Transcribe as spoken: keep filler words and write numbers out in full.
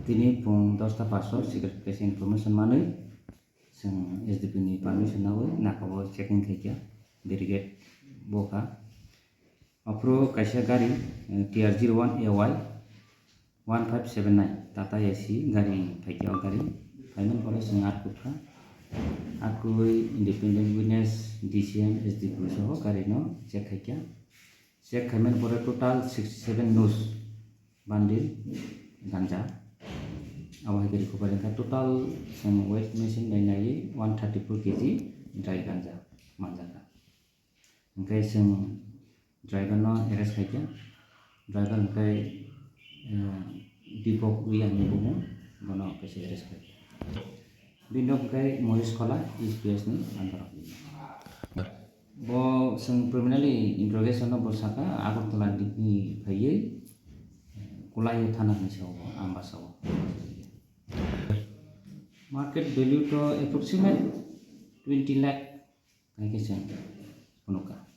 Tini pung dosta paso secret case information manwi chwng S D P ni permission nawi nakabo checking khaikha, dergate boka. Aphuru kaisa gari, eh, T R zero one A Y one five seven nine Tata A C gari phaikha, o gari phaimani pore chwng atkukha. Atkui independent witness, D C M, S D P O soho gari no check khaikha. Check khaimani pore total sixty seven nus bandil ganja. Abo hai khe recovery wngkha. Total chwng weight machine bai naiwi one thirty four K G dry ganja manjakha. Hwnkhe chwng driver no arrest khaikha. Driver hwnkhe, eh, Deepak Uya hinwi bumung, bono kaisa arrest khaikha. Bini nok hwnkhe Mohesh Khola, E C P S ni under of. Bo chwng preliminary interrogation no bo saka Agartala digni phaiwi Kulai thana hinwi sao bo, Ambasa o. Market value to approximate twenty lakh hai khe chwng phunukha.